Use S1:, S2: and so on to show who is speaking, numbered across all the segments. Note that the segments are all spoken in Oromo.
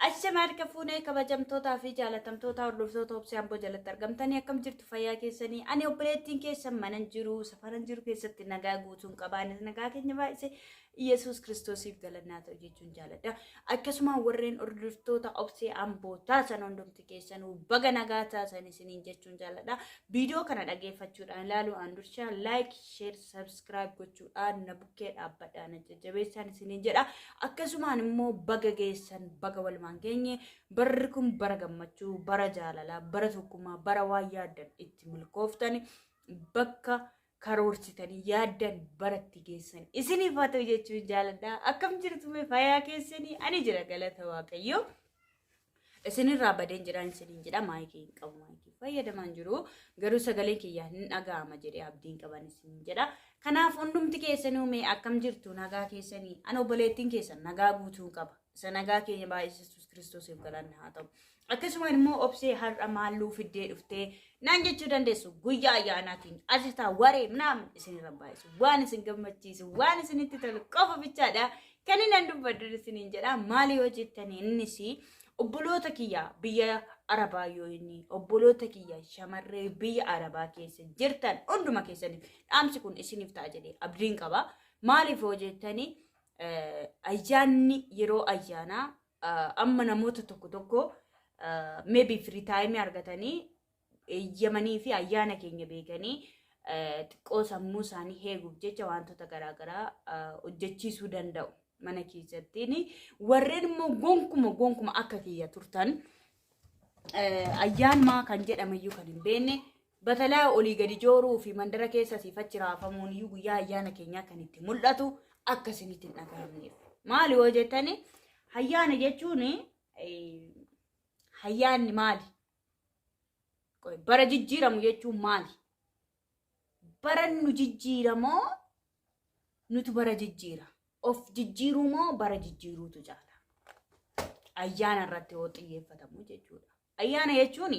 S1: Ashama harka fuunee, kabajamtootaa fi jaalatamtoota hordoftoota Obsee Amboo jalatti argamtanii, akkam jirtu? Fayyaa keessanii? Ani obboleettiin keessan manan jiru, safaran jiru keessatti nagaa guutuun qabaanis, nagaa keenya baay'ise Iyesuus Kiristoosiif galannaa ta'u jechuun jaaladha. Akkasuma warreen hordoftoota Obsee Amboo taasan hundumti keessanuu baga nagaa taasan isiniin jechuun jaaladha. Viidiyoo kana dhageeffachuudhaan ilaaluudhaan dursa like, share, subscribe gochuudhaan na bukkee dhaabbadhaan na jajjabeessaan isiniin jedha. Akkasumaan immoo baga geessan, baga walumaan geenye. Barri kun bara gammachuu, bara jaalalaa, bara tokkummaa, bara waan yaaddan itti milkooftan, bakka karoorsitanii yaaddan baratti geessan isiniif haa ta'u jechuun jaaladha. Akkam jirtu mee? Fayyaa keessanii? Ani jira, galata Waaqayyoo. Isinirraa badeen jiraan isiniin jedha. Maayikii hin qabu, maayikii fayyadamaan jiru, garuu sagaleen kiyyaa hin dhaga'ama jedhee abdiin qaban isiniin jedha. Kanaaf hundumti keessanuu mee akkam jirtu? Nagaa keessanii? Ani obboleettiin keessan nagaa guutuu qaba. Isa nagaa keenya baay'ee Yesuus Kiristoosiif galanni haa ta'u. Akkasuma immoo "Obsee, har'a maalluu fiddee dhuftee?" naan jechuu dandeessu. Guyyaa ayyaanaatiin asitaa waree naam isinirra baay'isu, waan isin gammachiisu, waan isinitti tolu qofa bichaadha kan inni dubbadhu isiniin jedha. Maali yoo jettanii, innis obboloota kiyya biyya Arabaa yoo inni obboloota kiyya shamarree biyya Arabaa keessa jirtan hunduma keessaniif dhaamsi kun isiniif ta'a jedhee abdiin qaba. Maaliif yoo jettanii, ayyaanni yeroo ayyaanaa amma namoota tokko tokko maybe free time argatanii eeyyamanii fi ayyaana keenya beekanii xiqqoo sammuu isaanii eeguuf jecha wantoota garaagaraa hojjechiisuu danda'u mana keessattiin. Warreen immoo gonkuma gonkuma akka kiyya turtan, ayyaanuma kan jedhamayyuu kan hin beekne, batalaa olii gadi jooruu fi mandara keessa siif achi raafamuun iyyuu guyyaa ayyaana keenyaa kan itti mul'atu akka isinitti hin dhaga'amneef. Maali yoo jettani, ayyaana jechuun, ayyaanni maali? Bara jijjiiramu jechuun maali? Bara nu jijjiiramoo nutu bara jijjiira? Of jijjiiruu moo bara jijjiiruutu caala? Ayyaana irratti yoo xiyyeeffatamu jechuudha. Ayyaana jechuun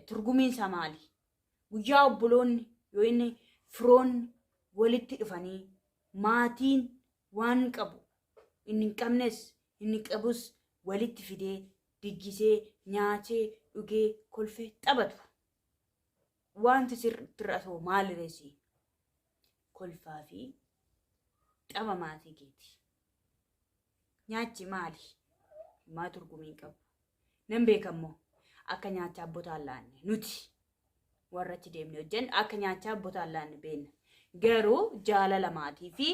S1: turgumiin isaa maali? Guyyaa obboloonni yoo inni firoonni walitti dhufanii, maatiin waan qabu inni hin qabnes inni qabus walitti fidee, diggisee, nyaatee, dhugee, kolfee taphatu. Wanti sirriitti hir'atu maali reesi? Kolfaa fi tapha maatii keeti. Nyaachi maali? Maa turgumii hin qabu. Nan beekammoo akka nyaachaa abbotaan laanne, nuti warra achi deemne hojjennu akka nyaachaa abbotaan laanne beekna. Garuu jaalala maatii fi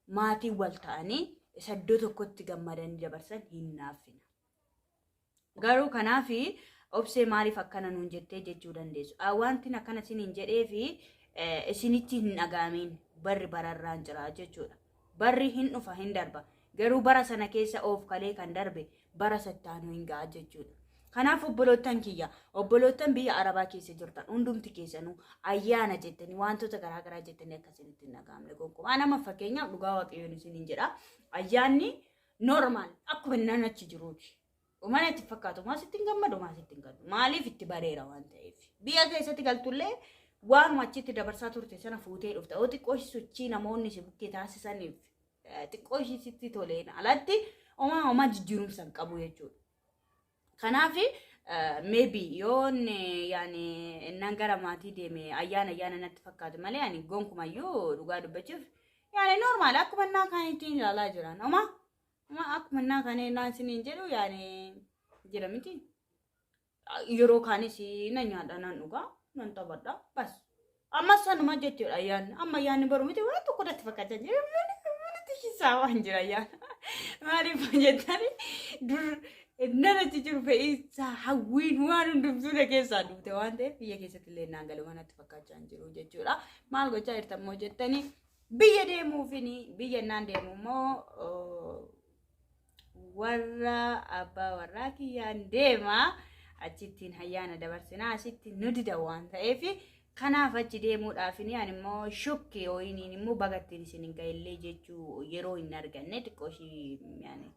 S1: maatiin wal ta'anii isa iddoo tokkotti gammadanii dabarsan hin naaffina. Garuu kanaaf "Obsee, maaliif akkana nuun jettee?" jechuu dandeessu. Wanti akkana isiniin jedhee fi isinitti hin dhaga'amiin, barri bararraan jira jechuudha. Barri hin dhufa, hin darba. Garuu bara sana keessa oof kalee kan darbe bara sattaanuu hin ga'a jechuudha. Kanaaf obboloottan kiyya, obboloottan biyya Arabaa keessa jirtan hundumti keessanuu, ayyaana jettanii, wantoota garaagaraa jettanii akka isinitti hin dhaga'amne gonkumaa. Nama fakkeenyaaf, dhugaa Waaqayyoon isiniin jedha. Ayyaanni normal akkuma inni achi jiruuti. Mana itti fakkaatu, maas ittiin gammadu, maas ittiin gaddu. Maaliif? Itti bareera waan ta'eef. Biyya keessatti galtullee waanuma achitti dabarsaa turte sana fuutee dhufta. Yoo xiqqoo ishii sochii namoonni si bukkee taasisaniif xiqqoo ishii sitti toleen alatti homaa homaa jijjiirumsa hin qabu jechuudha. Kanaaf maybe yoon yaani innaan gara maatii deeme ayyaana ayyaana natti fakkaatu malee, ani gonkumayyuu dhugaa dubbachuuf yaani normal akkuma innaa kan ittiin ilaalaa jiran. Homaa homaa akkuma innaa kan innaan isiniin jedhu yaani jira miti. Yeroo kaanis nan nyaadha, nan dhugaa, nan taphadha, bas. Amma sanuma jechuudha ayyaanni. Amma ayyaanni baru miti, waan tokko natti fakkaachaa jira. Manatti shisaa waan jira ayyaana. Maaliif jettani, dur nan achi jiru fe'iinsa hawwiin waan hundumtuu na keessaa duute waan ta'eef, biyya keessatti illee naan galu manatti fakkaachaa hin jiru jechuudha. Maal gochaa jirtan jettani, biyya deemuufini, biyya naan deemu immoo warra abbaa warraa kiyyaan deema. Achittiin ayyaana dabarsinaa, asitti nu dida waan ta'eef, kanaaf achi deemuudhaaf ani immoo shukki ho'iniin immoo bagattiin isin hin ga'ellee jechuu yeroo hin arganne. Xiqqoo ishii yaani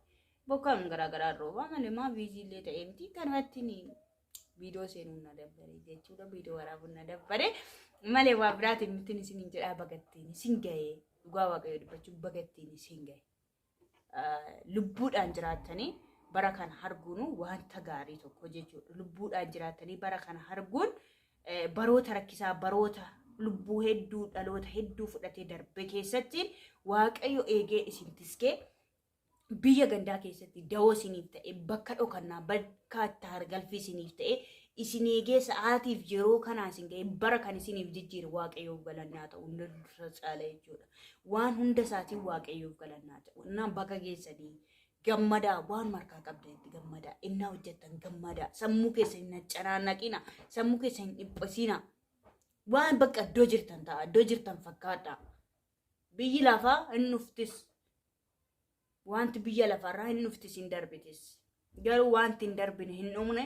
S1: bokkaan garaagaraa rooba malee maa busy illee ta'ee miti, kanumatti viidiyoo seenuun na dabbare jechuudha. Viidiyoo waraabuun na dabbare malee waa biraatiin mitiin isin jedhaa. Bagattiin isin ga'ee, dhugaa Waaqayyoo dubbachuun bagattiin isin ga'e. Lubbuudhaan jiraattanii Bara kana arguun wanta gaarii tokko jechuudha. Lubbuudhaan jiraatanii bara kana arguun baroota rakkisaa, baroota lubbuu hedduu, dhaloota hedduu fudhatee darbe keessatti Waaqayyo eegee isin tiskee biyya gandaa keessatti dawoo isiniif ta'e, bakka dhokannaa, bakka itti hargalfii isiniif ta'e, isin eegee sa'aatiif yeroo kanaa isin ga'e, bara kan isiniif jijjiire Waaqayyoof galannaa ta'u hunda dursa caala jechuudha. Waan hunda isaatiin Waaqayyoof galannaa ta'u. Innaan bakka geessanii gammadaa, waan markaa qabdanitti gammadaa, innaa hojjettan gammadaa, sammuu keessa hin canaannaqina, sammuu keessa hin dhiphisina. Waan bakka iddoo jirtan ta'a, iddoo jirtan fakkaadha. Biyyi lafaa hin dhuftis. Wanti biyya lafarraa hin dhuftis, hin darbitis. Garuu wanti hin darbine, hin dhumne,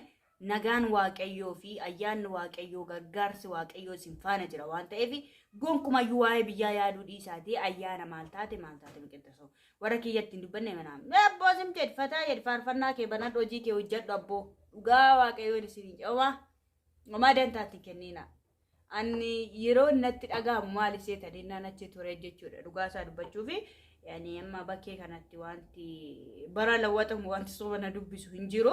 S1: nagaan Waaqayyoo fi ayyaanni Waaqayyoo, gargaarsi Waaqayyoo isin faana jira waan ta'eef, gonkumayyuu waa'ee biyyaa yaaduu dhiisaatii ayyaana maal taate maal taate biqiltasoo. Warra kiyyatti hin dubbanne manaa. Abboo sim jedhi, fataa jedhi, faarfannaa kee banadhu, hojii kee hojjedhu abboo. Dhugaa Waaqayyoon isin hin homaa homaa dantaatti kennina. Ani yeroo natti dhaga'amu maal seeta dinnaan achi ture jechuudha, dhugaa isaa dubbachuufi. Yani amma bakkee kanatti wanti bara lawwatamu, wanti soba na dubbisu hin jiru.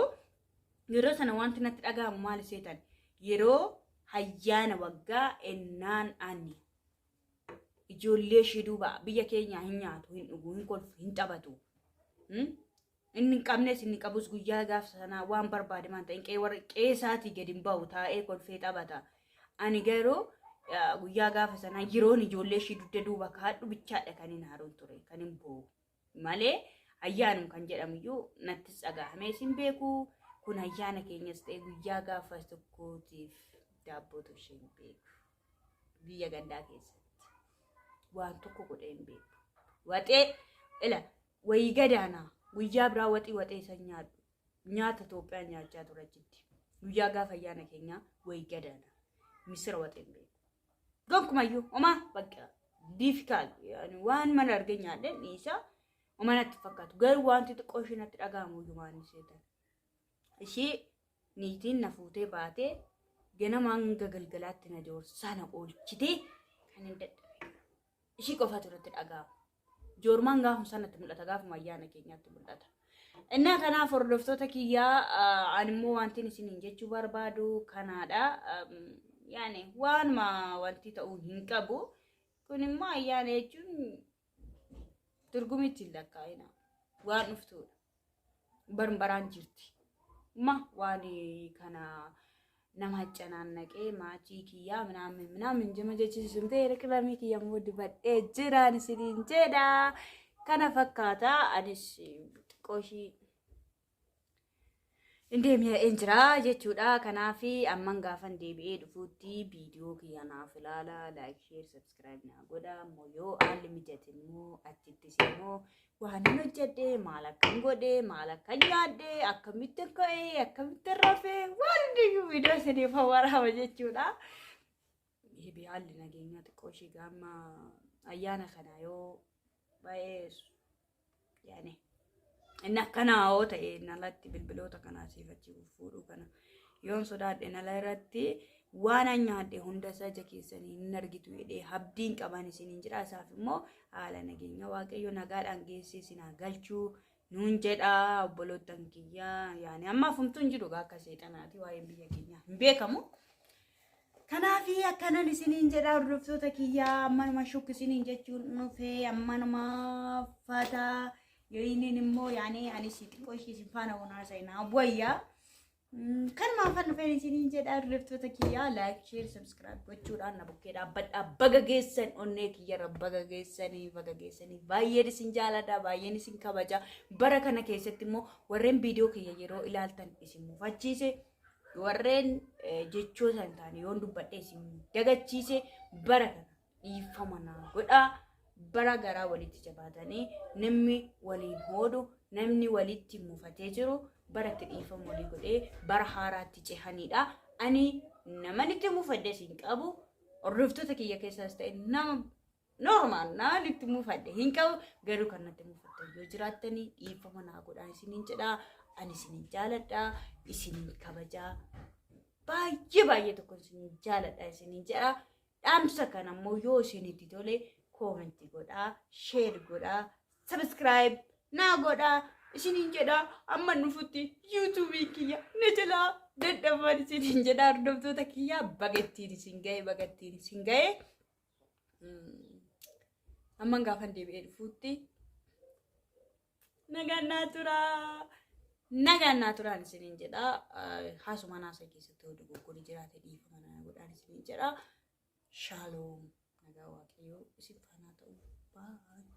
S1: Yeroo sana wanti natti dhaga'amu maal seetan, yeroo ayyaana waggaa ennaan ani ijoollee ishee duuba biyya keenya hin nyaatu, hin dhugu, hin kolfu, hin taphatu. Inni hin qabnes inni qabus guyyaa gaafa sanaa waan barbaade maan ta'in qe'ee isaatii gadi hin ba'u, taa'ee kolfee taphata. Ani garuu guyyaa gaafa sanaa yeroon ijoollee ishee dugda duuba kaadhu bichaadha kan hin haaruun ture, kan hin boo'u. Malee ayyaanum kan jedhamu iyyuu nattis dhaga'amee hin beeku. Kun ayyaana keenyas ta'e guyyaa gaafa tokkootiif daabbootu ishee hin beeku. Biyya gandaa keessatti waan tokko godhee hin beeku. Waxee ila wayii gadaanaa guyyaa biraa waxii waxee san nyaadhu. Nyaata Itoophiyaa nyaachaa ture achitti. Guyyaa gaafa ayyaana keenyaa wayii gadaanaa misira waxee hin beeku. Gonkumayyuu homaa bakka difficult waan mana argee nyaadheen dhiisaa, homaa natti fakkaatu. Garuu wanti xiqqoo ishee natti dhaga'amu iyyuu waan seetan. Ishee niitiin na fuutee baatee ganama hanga galgalaatti na joorsaa na oolchitee kan hin dadhabe. Ishii qofatu irratti dhaga'ama. Joormaan gaafuma sanatti mul'ata, gaafuma ayyaana keenyaatti mul'ata. Innaa kanaaf hordoftoota kiyyaa, ani immoo wanti isiniin jechuu barbaadu kanaadha. Yaani waanuma wanti ta'uu hin qabu. Kun immoo ayyaana jechuun turgumitti hin lakkaa'ina. Waan dhuftuudha. Barbaraan jirti. Ma waan kana nama canaannaqee maatii kiyyaa minaamin minaamin jema jechisiisu ta'e, qilamii kiyya immoo dibadhee jiraan isiniin jedha. Kana fakkaata, anis xiqqoo ishii hin jira jechuudha. Kanaaf amman gaafan deebi'ee dhufuutti viidiyoo kiyya naaf ilaala, like, share, subscribe naa godha. Ammoo yoo haalli mijate immoo achittis immoo waan hin hojjedhe, maal akkan godhe, maal akkan nyaadhe, akkamitti ka'e, akkamitti rafee, waan hundiyyuu viidiyoo isiniif waraaba jechuudha. Maybe haalli nageenyaa xiqqoo ishee gaama ayyaana kana yoo baay'ee yaani inni akkanaa yoo ta'e, nalatti bilbiloota kanaa siif achi fuudhuu kana yoon sodaadhe, nala irratti waan an nyaadhe hunda isaa ija keessanii hin argitu jedhee abdiin qaban isiniin jira. Isaaf immoo haala nageenya Waaqayyo nagaadhaan geessee isin haa galchuu nuun jedha, obboloottan kiyyaa. Yaani amma afumtuu hin jiru akka seexanaati, waa'een biyya keenyaa hin beekamu. Kanaafi akkanan isiniin jedha, hordoftoota kiyyaa, ammanuma shuk isiniin jechuun dhufee, ammanuma fataa yoo inni immoo yaani anis xiqqoo ishee isin faana onaa seenaa wayyaa. Kanuma afaan dhufeen isiniin jedha, hordoftoota kiyyaa, like, share, subscribe gochuudhaan na bukkee dhaabbadhaa. Baga geessan, onnee kiyyarra baga geessanii, baga geessanii. Baay'een isin jaaladha, baay'een isin kabaja. Bara kana keessatti immoo warreen viidiyoo kiyya yeroo ilaaltan isin mufachiise, warreen jechoota hin taane yoon dubbadhe isin dagachiise, bara kana dhiifama naa godhaa. Bara garaa walitti jabaatanii namni waliin hoodu, namni walitti mufatee jiru bara itti dhiifama walii godhee bara haaraatti cehanidha. Ani nama itti mufadhe hin qabu. Hordoftoota kiyya keessaas ta'e nama normal nama itti mufadhe hin qabu. Garuu kan natti mufattan yoo jiraattanii dhiifama naa godhaa isiniin jedhaa. Ani isinin jaaladha, isinin kabajaa. Baay'ee baay'ee tokko isinin jaaladha isinin jedha. Dhaamsa kana immoo yoo isinitti tole comment godhaa, share godhaa, subscribe naa godhaa. Isiniin jedha, amma nufutti YouTubeiin kiyya na jalaa dadhaban isiniin jedha. Hordoftoota kiyya, bagattiin isin ga'e, bagattiin isin ga'e. Amman gaafan deebi'ee dhufuutti nagaan naa turaa. Nagaan naa turaan isiniin jedha. Haasuma naasa keessatti yoo dogoggorri jiraate dhiifama naa godhaan isiniin jedha. Shaaloom, nagaa Waaqayyoo isin faanaa ta'u. Bye.